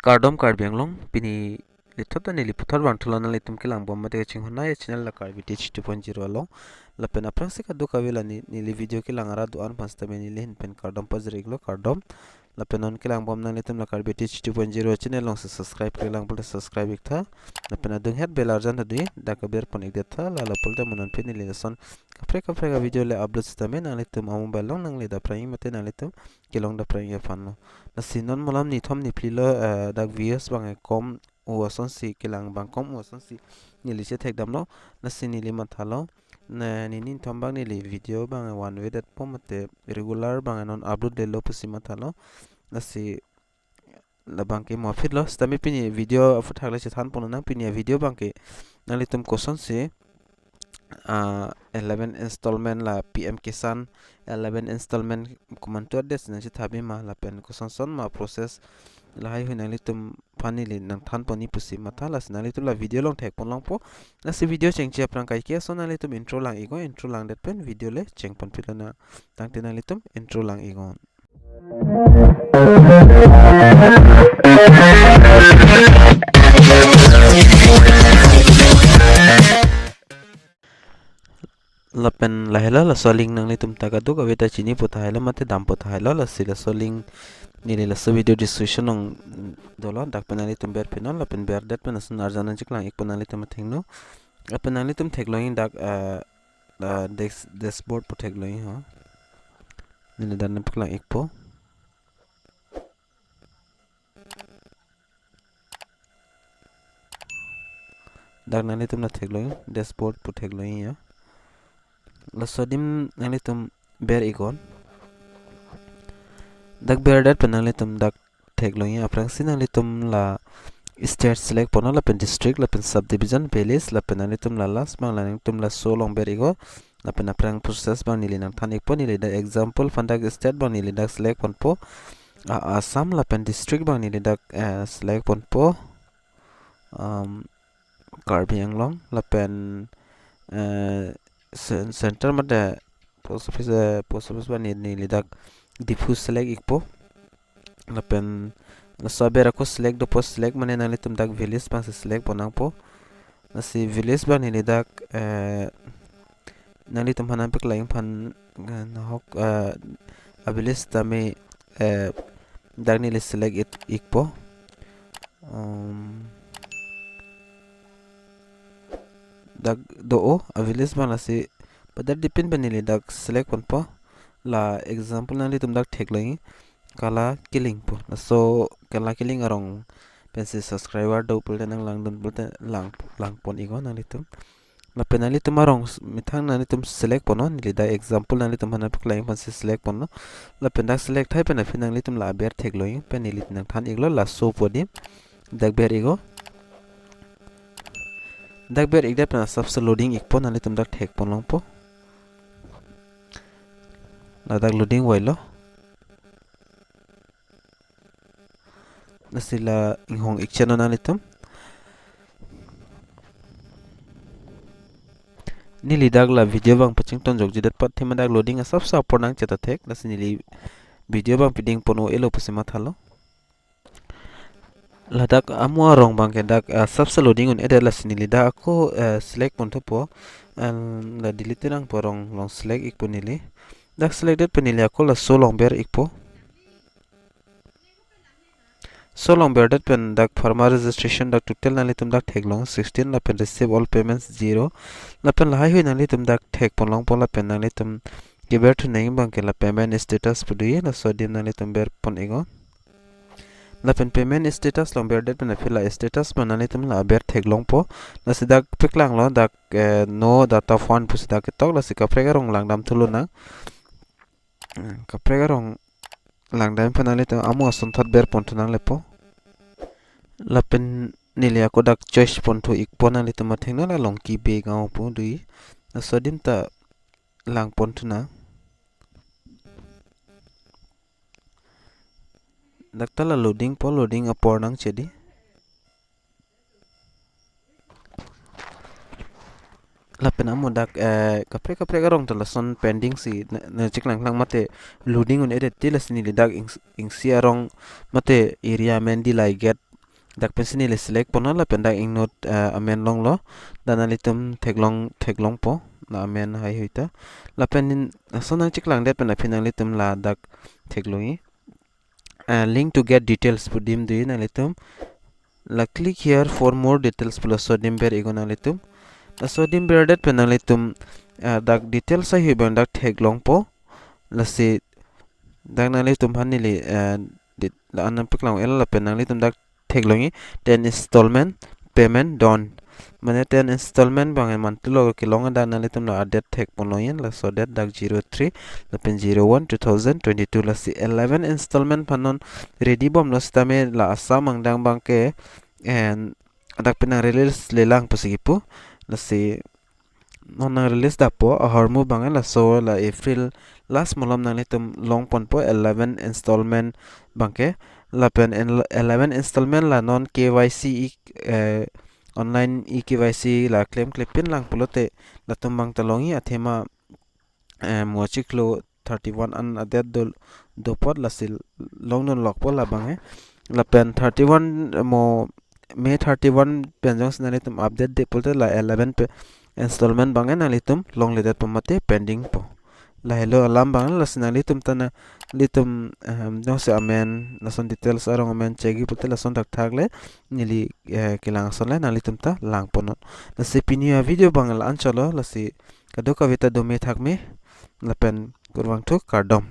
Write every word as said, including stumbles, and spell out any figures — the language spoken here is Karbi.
Kardom Karbi Anglong, pini lithot ta neli puthot vangthulo, nanglitum kelang bom mate kachinghon nai channel la Karbi Teach two point zero along. Lapen aphrangsi kadokave la ne-, neli video kelang arat do-an aphan sitame neli ahin pen kardom pajir-iklo, kardom. Lapen non kelang bom nanglitum la Karbi Teach two point zero channel along si subscribe-kle lang pulote subscribe-iktha. Lapen adunghet bell arjan ta dui, dak aber pon-ikdet tha, lalo pulote mo non pen neli lason kaprek kaprek a video le upload sitame nanglitum a mobile along nangle dapprang mate nanglitum kelong dapprang aphanlo. Lasi non malam nithom niphli lo, eh, dak views bang kom o asonsi, kelang bang kom o asonsi neli chethekdamlo. Lasi neli mathalo, ne, ne nithom bang neli video bang one way det po mate regular bang non upload detlo pusi mathalo. Lasi labang ke mo aphi lo, sitame pini video aphuthak le chethan ponnang, pini a video bang ke nanglitum kosonsi, ah, eleven installment la P M Kisan eleven installment komantu adet si nangchethabi ma lapen koson son ma process lahai hui nanglitum aphan neli nangthan pon-ik pusi matha. Lasi nanglitum la video along thek pon longpo. Lasi video chengche aphrang kaike ason nanglitum intro lang-iknon, intro langdet pen video le cheng pon pilo na. Tangte nanglitum intro lang-iknon. Lapen lahelo, laso link nanglitum ta kadokave ta chinipo tahai lo mate dampo tahai lo. Lasi laso link neli laso video description along dolo, dak pen nanglitum ber pinon, lapen berdet pen ason arjan nangcheklang-ikpo nanglitum athengno. Lapen nanglitum theklong-ik dak, eh, la desk, dashboard pu theklong-ik ho. Neli dak nangpaklang-ikpo. Dak nanglitum la theklong-ik, dashboard pu theklong-ik ya. Laso adim nanglitum ber-iknon. Dak berdet pen nanglitum dak theklong-ik, aphrangsi nanglitum la state select ponnon lapen district lapen subdivision, village, lapen nanglitum la last bang la nanglitum laso along ber-iknon. Lapen aphrang process bang neli nangthan-ikpo, neli dak example aphan dak state bang neli dak select ponpo, ah, Assam, lapen district bang neli dak, eh, select ponpo, um, Karbi Anglong, lapen, eh, cen-, center mate post office, eh, post office bang ne-, neli dak Diphu select-ikpo. Lapen laso aber ako select dopo, select mane nanglitum dak village bang si select pon nangpo. Lasi village bang neli dak, eh, nanglitum aphan nangpaklang-ik aphan, eh, nahok, eh, a village tame, eh, dak neli select-it-ikpo. Um, dak do-o a village bang, lasi padar dipin pen neli dak select ponpo. La example nanglitum dak theklong-ik, Kala Kiling pu. Laso Kala Kiling arong pensi subscriber do pulote nanglangdun pulote lang, lang pon-iknon nanglitum. Lapen nanglitum arong s-, methang nanglitum select ponnon, neli dak example nanglitum aphan nangpaklang-ik aphan si select ponnon. Lapen dak select thai pen aphi nanglitum la aber theklong-ik pen neli nangthan-iklo, laso pu adim. Dak ber-iknon. Dak ber-ikdet pen asapso loading-ikpo, nanglitum dak thek pon longpo. Ladak loading voilo. Lasi la inghong-ik cheno nanglitum. Neli dak la video bang pachington jokjedet apot athema dak loading asapso apor nangchet ta thek, lasi neli video bang piding pon-o-elo pusi mathalo. Ladak amo arong bang ke dak, ah, asapso loading un-edet, lasi neli dak ako, eh, select ponthupo. Em, la delete nangpo arong along select-ikpo neli. Dak select det pen neli ako laso along ber-ikpo. So along berdet pen dak pharma registration dak total nanglitum dak theklong sixteen, lapen receive all payments zero. Lapen lahai hui nanglitum dak thek pon longpo, lapen nanglitum keber thu nangji bang ke la payment status pu do-i, laso adim nanglitum ber pon-iknon. Lapen payment status along berdet pen aphi la status pu nanglitum la aber theklongpo. Lasi dak paklanglo dak, eh, no data found pusi dak ketok, lasi kaprek arong langdam thu lonang. Hmm, kaprek arong langdam aphan nanglitum amo asonthot ber ponthu nanglepo. Lapen neli ako dak choice ponthu-ikpo, nanglitum athengno la Longki Bey Gaon pu do-i. Laso adim ta lang ponthu nang. Dak ta la loading po, loading apor nangchet di. Lapen amo dak, eh, kaprek kaprek arong ta lason pending si na, nangcheklang lang mate loading un-edet ti, lasi neli dak ings-, isi arong mate area Mendilai Gate Dak pensi neli select ponnon lapen dak ingno, eh, amen longlo. Dak nanglitum theklong, theklongpo. La amen haihui ta. Lapen nin, lason nangcheklang det pen aphi nanglitum ladak theklongji. Eh, link to get details pu adim do nanglitum. La click here for more details pu laso adim ber iknon nanglitum. Laso adim ber det pen nanglitum, eh, dak details haihui abang dak theklongpo. Lasi dak nanglitum aphan neli, eh, dit-, la-an nangpaklang-et lapen nanglitum dak theklongji, ten installment payment done. Mane ten installment abang mantulo kelong, dak nanglitum la adet thekponlongji, laso adet dak zero three lapen zero one two thousand twenty-two. Lasi eleven installment aphan non ready bomlo sitame la Assam angdeng abangke, en, dak penang release lelang pusi kipu. Lasi non nang release dapo ahormu abang laso la April last malom nanglitum longponpo eleven installment abangke. Lapen en-, eleven installment la non K Y C e, eh, online e K Y C la klemkle pin lang pulote latum abang ta longji, athema, eh, mo chiklo thirty-one an adet do, do apot lasi longdun lokpo labang, eh. Lapen thirty-one mo May thirty-one pen jongsi nanglitum update det pulote la eleven pe installment abang nanglitum longledetpo mate pending po. Lahelo alam abang, lasi nanglitum ta nanglitum, ehm, jongsi amen lason details arong amen chekji pulote lason thakthak le neli, eh, kelang ason le nanglitum ta langponnon. Lasi pini avideo abang la-an chotlo, lasi kadokave ta dome thakme lapen kurvangthu, kardom.